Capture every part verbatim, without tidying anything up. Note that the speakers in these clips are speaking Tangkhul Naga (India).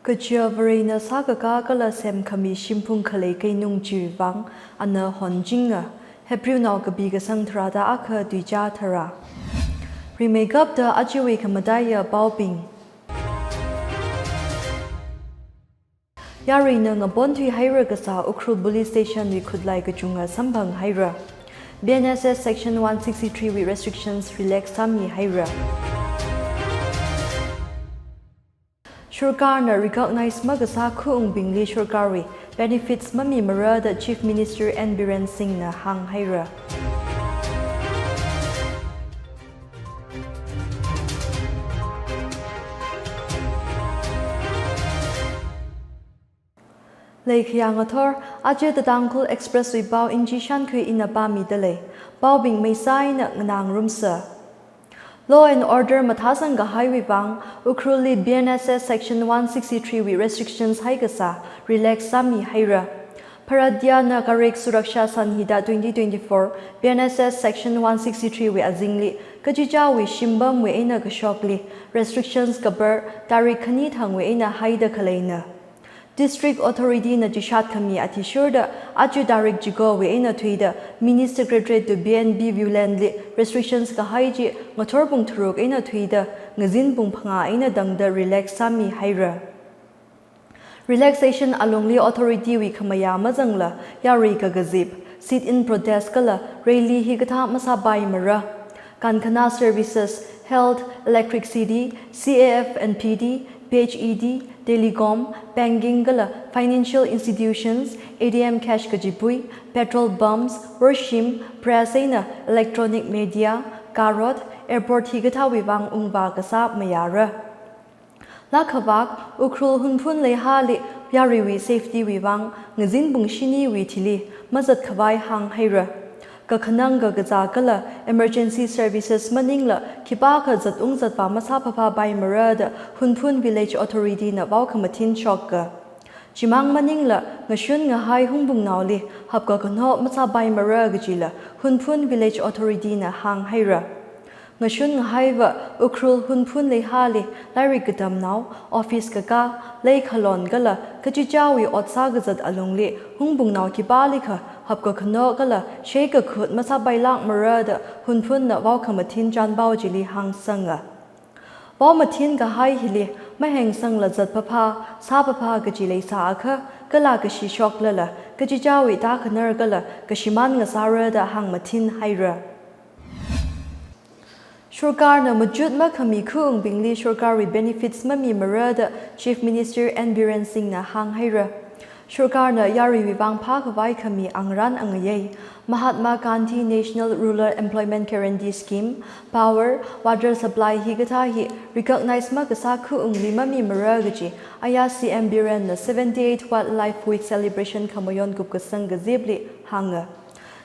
Kaja Varena sākakā kala semkhami shimphung khalei keinung chiwui vang ana honchinga. Hebrewnao kapi kasang tharāda akha tuichā tharā. Rimeikapta ajawui khamataiya paobing. Yaruina ngaponthui haira kasā Ukhrul Police Station wui khutlai kachunga samphang haira. B N S S Section one sixty-three wui restrictions relax sāmi haira. Sorkarna recognize makasā khaungbingli sorkarwui benefits mamimara da Chief Minister N Biren Singhna hāng haira. Leikhayā ngathor, aja The Tangkhul Express wui pao Inji Shankhui ina pāmida lei. Paobing maisā eina nganāngarumsa. Law and order mathāsang kahaiwui vang, Ukhrulli B N S S Section one sixty-three wui restrictions haikasā relax sāmi haira. Bharatiya Nagarika Suraksha Sanhita twenty twenty-four, B N S S Section one sixty-three wui azingli, kachichāwui shimpamwui eina kashokli, restrictions kapar, tarik khani thangwui eina haida khaleina. District Authority na chishat khami athishurda, aja tarik chikowui eina thuida, Mini Secretariat to B N B Viewland li restrictions kahai chi ngathor pung tharuk eina thuida, ngazin pung phangā eina tangda relax sāmi haira. Relaxation alungli authority wui khamayā mazangla, yarui kakazip, sit-in protest kala rally hikathā masāpaimara. Kankhana services, health, electricity, C A F and P D, P H E D, telecom, banking kala financial institutions, A T M cash kachipui, petrol pumps, worshim, press eina electronic media, karot, airport hikathāwui vang ungvā kasā mayāra. Lākhavak, Ukhrul Hunphun Leihali yaruiwui safety wui vang, ngazin pung shiniwui thili, mazat khavai hāng haira. Kakhanang kakazā kala emergency services maningla, khipākha zat ung zatvā masāphaphāpaimara da Hunphun Village Authority na vaokhamatin shoka. Chimang maningla, ngashun ngahai hungbungnaoli, hapkakhano masāpaimara kajila, Hunphun Village Authority na hāng haira. Ngashun ngahaiva Ukhrul Hunphun Leihali lairik katamnao, office kakā, leikhalon kala kachichāwui ot sākazat alungli hungbungnao khipālikha hapkakhano kala sheikakhut masāpailākmara da Hunphun na vaokhamatin chanpao chili hāngsanga. Vaomatin kahai hili mahengsangla zatphaphā, sāphaphā kaji leisāakha, kala kashi shoklala, kachichāwui tākhanar kala kashimān ngasāra da hāngmatin haira. Sorkarna machut makhami khaungbingli sorkarwui benefits mamimara da Chief Minister N Biren Singhna hāng haira. Sorkarna yaruiwui vang phākhavai khami angarān angayei, Mahatma Gandhi National Rural Employment Guarantee Scheme, power, water supply hikathā hi recognize makasā khaungli mamimara kaji, aya C M Birenna seventy-eight Wildlife Week celebration khamayon kupkasang kazipli hānga.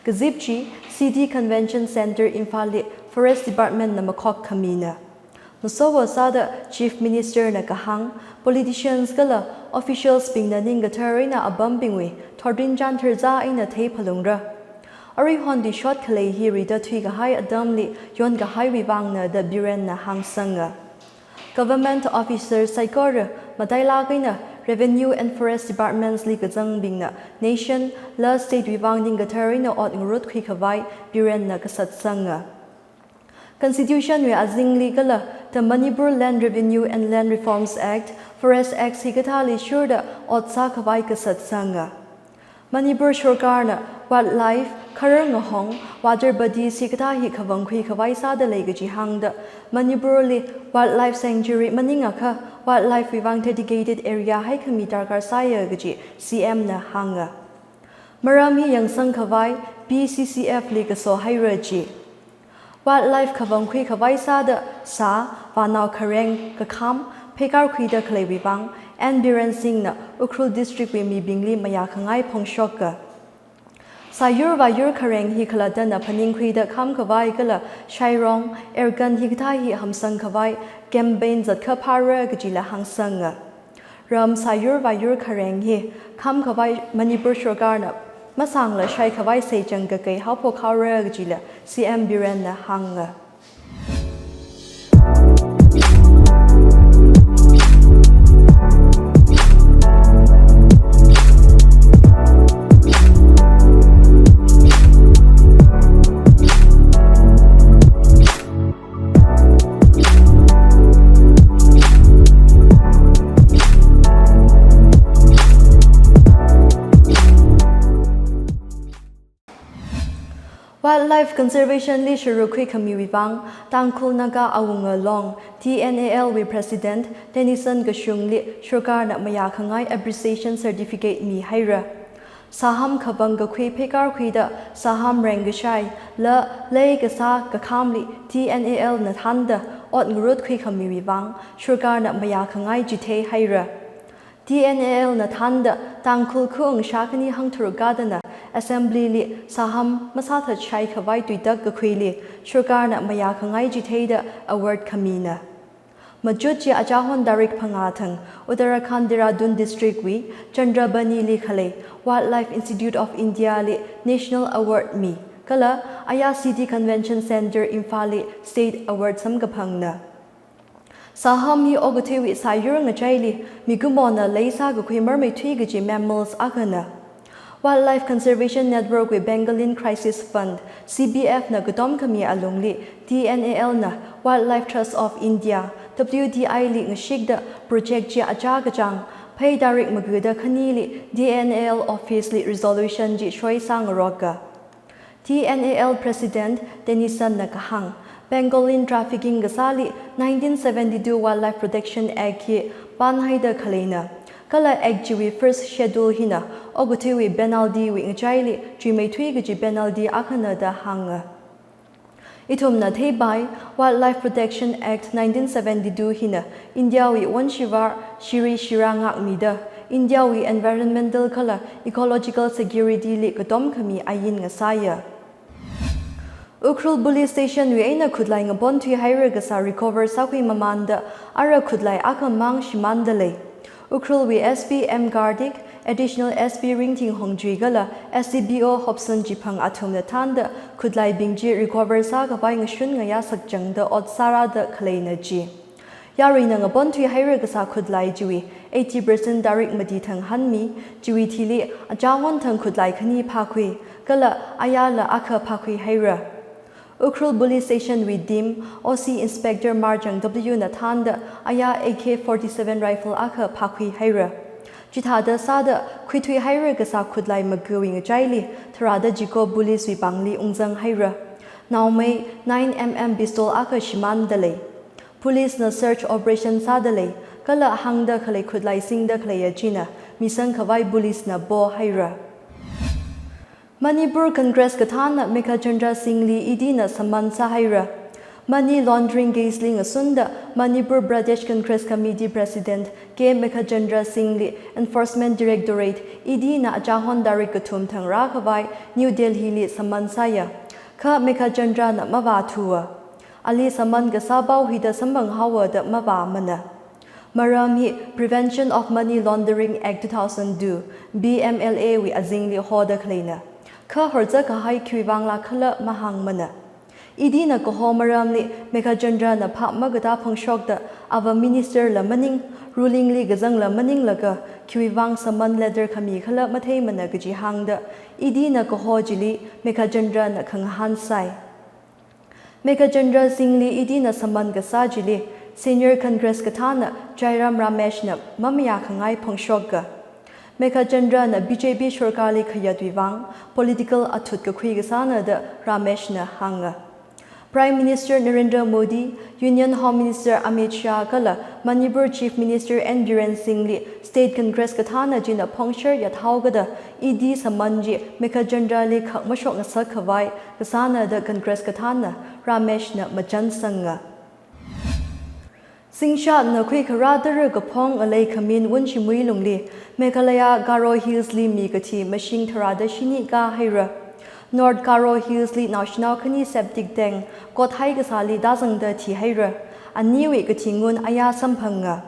Kazip chi, City Convention Centre Imphalli Forest Department na makhok khamina. Masowo sāda Chief Minister na kahāng, politicians kala officials bingna ningkathar eina apambingwui thotrin chānthar zā eina theiphalungra. Aruihon tuishot khalei hi rida thuikahai atamli yonkahaiwui vangna da Birenna hāngsanga. Government officer saikora matailāk eina Revenue and Forest Departments li kazangbingna nation la state wui vang ningkathar eina ot ngarutkhui khavai Birenna kasatsanga. Constitution wui azingli kala the Manipur Land Revenue and Land Reforms Act, Forest Act hikathāli shurda ot sākhavai kasatsanga. Manipur sorkarna wildlife, kharar ngahong, water bodies hikathā hi khavangkhui khavai sāda lei kaji hāngda, Manipurli wildlife sanctuary maningakha wildlife wui vang dedicated area haikhami darkar sāya kaji C M na hānga. Maram hi yangsang khavai P C C F li kaso haira ji. Wildlife khavangkhui khavai sāda sā, vānao khareng, kakham, pheikārkhuida khaleiwui vang, N Biren Singhna Ukhrul District wui mibingli mayākhangai phongshoka. Sāyur vāyur khareng hi khalattana phaningkhuida kham khavai kala shairong, airgun hikathā hi hamsang khavai campaign zatkhaphāra kajila hāngsanga. Ram sāyur vāyur khareng hi kham khavai Manipur sorkarna masāngla shai khavai seichang kakei haophok haora kajila C M Birenna hānga. Wildlife Conservation li sharuk khuikhamiwui vang Tangkhul Naga Awunga Long, T N A L wui President Tennyson Kashungli sarkarna mayākhangai appreciation certificate mihaira. Saham khavang kakhui pheikār khuida saham rengkashai la lei kasā kakhamli T N A L na thānda ot ngarut khuikhamiwui vang sarkarna mayākhangai chitheihaira. T N A L na thānda Tangkhul khaung shākhani hangtharuk kadana Assembly li saham masāthatshai khavai tuitak kakhuili sarkarna mayākhangai chitheida award khamina. Machut chi achāhon tarik phangā thang Uttarakhand Dehradun District wui Chandrabani li khalei Wildlife Institute of India li National Award mi, kala aya City Convention Centre Imphal li State Award samkaphangna. Saham hi okathuiwui sāyur ngachaili mikumona lei sākakhui marmeithui kaji mammals akhana. Wildlife Conservation Network wui Pangolin Crisis Fund, C B F na katom khami alungli T N A L na Wildlife Trust of India, W T I li ngashikda project chi achā kachāng phei tarik magada khanili T N A L office li resolution chi shoi sāngaroka. T N A L President Tennyson na kahāng, pangolin trafficking kasāli nineteen seventy-two Wildlife Protection Act hi panhaida khaleina. Kala Act chiwui first schedule hina okathuiwui penalty wui ngachaili chuimeithui kaji penalty akhana da hānga. Ithumna theipai, Wildlife Protection Act nineteen seventy-two hina India wui wonshivar shiri shira ngākmida, India wui environmental kala ecological security li katom khami ain ngasāya. Ukhrul Police Station wui eina khutlai ngaponthuihaira kasā recover sākhui mamānda ara khutlai akhamang shimānda lei. Ukhrul wui S P M Karthik, Additional S P Ringthing Hongjui kala S D P O Hobson Chiphang athumna thānda khutlaibing chi recover sākhavai ngashun ngayā sakchangda ot sārāda khaleina chi. Yaruina ngaponthuihaira kasā khutlai chiwui eighty percent tarik mati thang hanmi, chiwui thili achāhon thang khutlai khani phākhui, kala ayala akha phākhuihaira. Ukhrul Police Station wui team, O C Inspector Marjang W na thānda aya A K forty-seven rifle akha phākhuihaira. Chithāda sāda khuithuihaira kasā khutlai magawui ngachaili tharāda chiko police wui pāngli ungzanghaira. Naomei nine M M pistol akha shimānda lei. Police na search operation sāda lei, kala hāngda khalei khutlai singda khaleiya china misang khavai police na pohaira. Manipur Congress kathāna Meghachandra Singh li E D na summon sāhaira. Money laundering case li ngasunda Manipur Pradesh Congress Committee President K Meghachandra Singh li Enforcement Directorate, E D na achāhon tarik kathum thang rākhavai New Delhi li summon sāya. Kha Meghachandra na mavāthuwa. Ali summon kasā pao hida samphanghaowa da mavāmana. Maram hi Prevention of Money Laundering Act two thousand two, P M L A wui azingli hoda khaleina. Kha horzak kahai khiwui vangla khala mahāngmana. E D na kaho maramli Meghachandra na phap makatā phongshokda ava minister la maning, ruling li kazangla maninglaga khiwui vang summon letter khami khala matheimana kaji hāngda E D na kaho chili Meghachandra na khangahān sai. Meghachandra Singh li E D na summon kasā chili Senior Congress kathāna Jairam Ramesh na mamayākhangai phongshoka. Meghachandra na B J P sarkarli khayatwui vang political athut kakhui kasāna da Ramesh na hānga. Prime Minister Narendra Modi, Union Home Minister Amit Shah kala Manipur Chief Minister N Biren Singh li State Congress kathāna china phongshar yathao kada E D summon chi Meghachandra li khak mashok ngasak khavai kasāna da Congress kathāna Ramesh na machan sanga. Singshātna khuikharā tara kaphong ngalei khamin Wunshimui lungli Meghalaya Garo Hills li mi kathi mashing tharāda shini kāhaira. North Garo Hills li naoshinao khani septic tank kothai kasāli tāzangda thihaira. Aniwui kathingun ayā samphanga.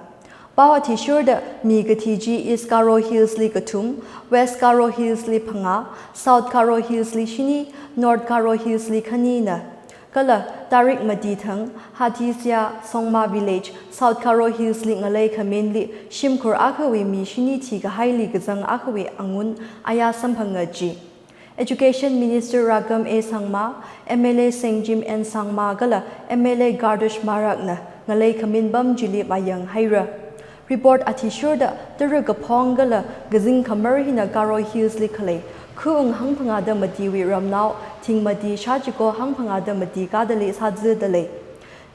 Pao athishurda mi kathi chi East Garo Hills li kathum, West Garo Hills li phangā, South Garo Hills li shini, North Garo Hills li khanina. Kala tarik mati thang Hathisia Songma Village, South Garo Hills li ngalei khaminli shimkhur akhawui mi shini thikahaili kazang akhawui angun ayā samphanga ji. Education Minister Ragham A Sangma, M L A Sengjim N Sangma kala M L A Gardush Marak na ngalei khamin pam chili vāyanghaira. Report athishurda tara kaphong kala kazing khamar hina Garo Hills li khalei Khaung hangphangāda matiwui ramnao, thingmati shāchiko hangphangāda mati kadali sāzada lei.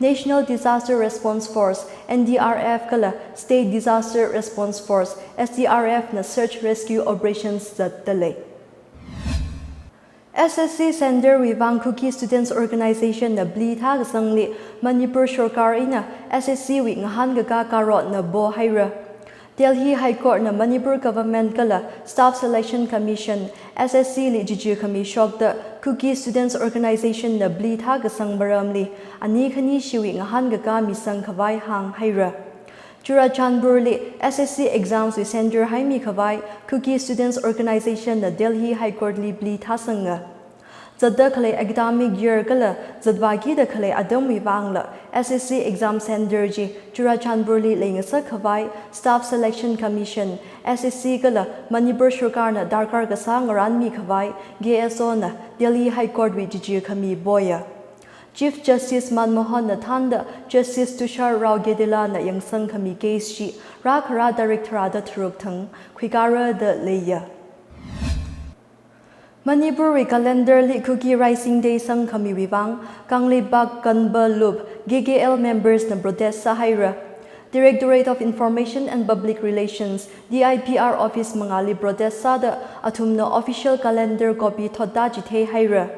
National Disaster Response Force, N D R F kala State Disaster Response Force, S D R F na search rescue operations zatda lei. S S C Center wui vang Kuki Students Organization na pli thākasangli Manipur Sarkar eina S S C wui ngahānkakā karotna pohaira. Delhi High Court na Manipur Government kala Staff Selection Commission, S S C li chichi khami shokda Kuki Students Organization na pli thākasang maramli ani khani shiwui ngahānkakā misang khavai hānghaira. Churachandpurli S S C exams wui center haimi khavai Kuki Students Organization na Delhi High Court li pli thāsanga. Zatda khalei academic year kala zatvākida khalei atamwui vangla S S C exam center chi Churachandpurli leingasak khavai Staff Selection Commission, S S C kala Manipur Sarkar na darkar kasā ngaranmi khavai K S O na Delhi High Court wui chichi khami poya. Chief Justice Manmohan na thānda Justice Tushar Rao Gedela na yangsang khami case chi rākhara tarik tharāda tharuk thang khuikārada leiya. Manipur wui calendar li Kuki Rising Day sangkhamiwui vang Kangleipak Kanba Lup, K K L members na protest sāhaira. Directorate of Information and Public Relations, D I P R office mangāli protest sāda athumna official calendar copy thotda chitheihaira.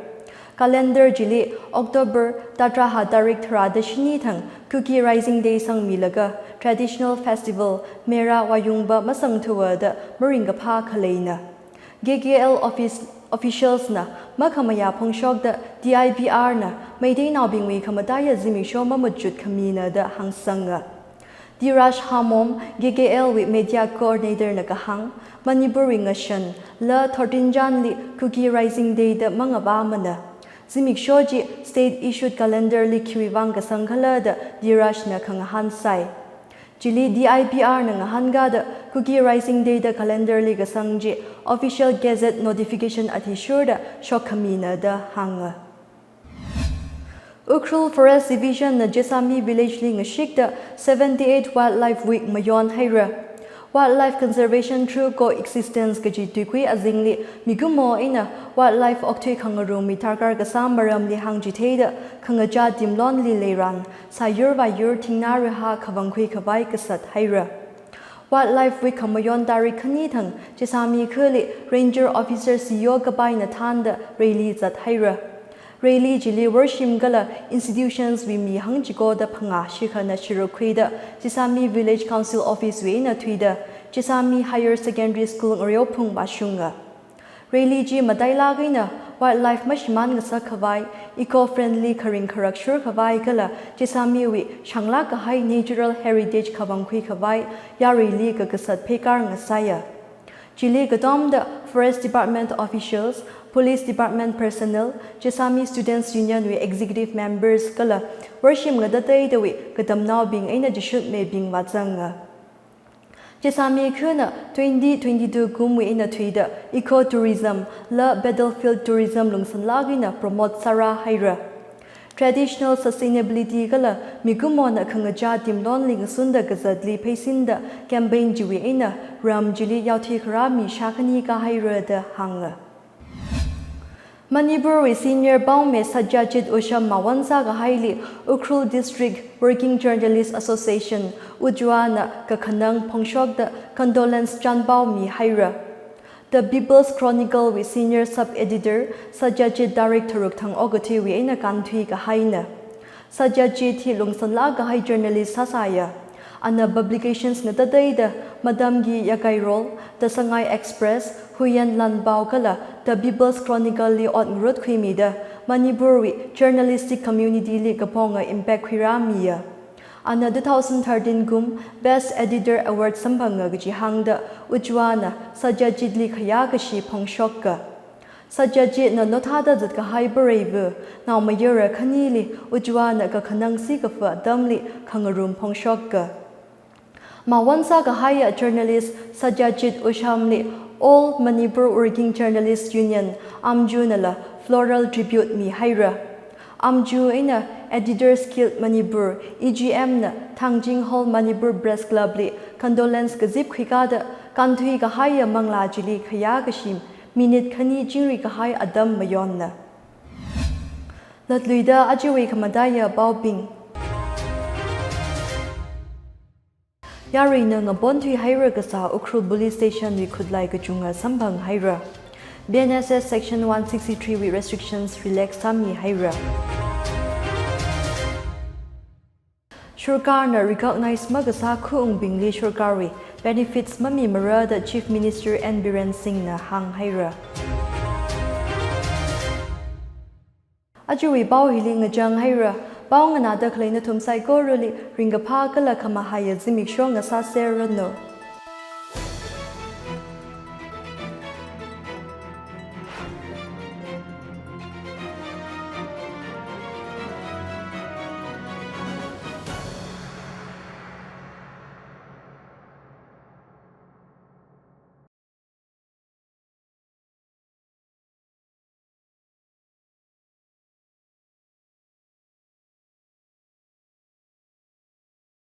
Calendar chili October tharāhā tarik tharāda shini thang Kuki Rising Day sangmilaga traditional festival Mera Wayungba masangthuwa da maringkaphā khaleina. K K L office officials na makhamayā phongshokda D I P R na Meiteinaobingwui khamataiya zimiksho mamachut khamina da hāngsanga. Dhiraj Hamom, K K L wui media coordinator na kahāng, Manipur wui ngashan, la thirteen Jan li Kuki Rising Day da mangavāmana. Zimiksho chi state issued calendar li khiwui vang kasang khala da Dhiraj na khangahān sai. Chili D I P R na ngahānkada Kuki Rising Day da calendar li kasang chi official gazette notification athishurda shokkhamina da hānga. Ukhrul Forest Division na Chesami Village li ngashikda seventy-eight Wildlife Week mayonhaira. Wildlife conservation through coexistence kaji tuikui azingli mikumo eina wildlife okthui khangarumwui darkar kasā maramli hāngchitheida khangachā timlonli leiran, sāyur vāyur thingnā rihā khavangkhui khavai kasathaira. Wildlife Week khamayon tarik khani thang Chesami khali Ranger Officer C E O kapaina thānda rally zathaira. Rally chili worshim kala institutions wui mi hangchikoda phangā shikhana shiruk khuida Chesami Village Council Office wui eina thuida Chesami Higher Secondary School ngareophung vāshunga. Rally chi matailāk eina wildlife mashimān ngasak khavai, eco-friendly kharing kharak shur khavai kala Chesamiwui shanglāk kahai natural heritage khavangkhui khavai yaruili kakasat pheikar ngasaiya. Chili katomda Forest Department officials, Police Department personnel, Chesami Students Union wui executive members kala worshim ngatateidawui katamnaobing eina chishutmebing vāzanga. Chesami khana twenty twenty-two kumwui eina thuida ecotourism la battlefield tourism lungsanlāk eina promote sārāhaira. Traditional sustainability kala mikumona khangachā timlonli ngasunda kazatli pheisinda campaign chiwui eina ram chili yaothui kharā mi shākhani kāhaira da hānga. Manipurwui senior paomi Satyajit Usham mawonsā kahaili Ukhrul District Working Journalist Association, UJWA na kakhanang phongshokda condolence chānpao mihaira. The People's Chronicle wui senior sub-editor Satyajit tarik tharuk thang okathuiwui eina kānthui kahaina. Satyajit hi lungsanlāk kahai journalist sāsāya. Ana publications ngatateida Matamgi Yakairol, The Sangai Express, Huiyan Lanpao kala The People's Chronicle li ot ngarut khuimida Manipurwui journalistic community li kaphonga impact khuirāmiya. Ana two thousand thirteen kum Best Editor Award samphanga kaji hāngda UJWA na Satyajit li khayākashi phongshokka. Satyajit na nothāda zatkahai pareiva, naomayara khanili UJWA na kakhanang sikafa atamli khangarum phongshokka. Mawonsā kahaiya journalist Satyajit Ushamli All Manipur Working Journalist Union, AMJU nala floral tribute mihaira. AMJU eina Editors Guild Manipur, E G M na Thangjing Hall Manipur Press Club li condolence kazip khuikada kānthui kahaiya manglā chili khayākashi Minute khani chingri kahai atam mayonna. Latluida ajawui khamataiya paobing. Yaruina ngaponthui haira kasā Ukhrul Police Station wui khutlai kachunga samphang haira. B N S S Section one sixty-three wui restrictions relax sāmi haira. Sarkarna recognize makasā khaung bingli sarkarwui benefits mamimara da Chief Minister N Biren Singhna hāng haira. Ajawui pao hili ngachang haira. Pao nganāda khalei nathum saikorali ringkaphā kala khamahaiya zimiksho ngasāserranu.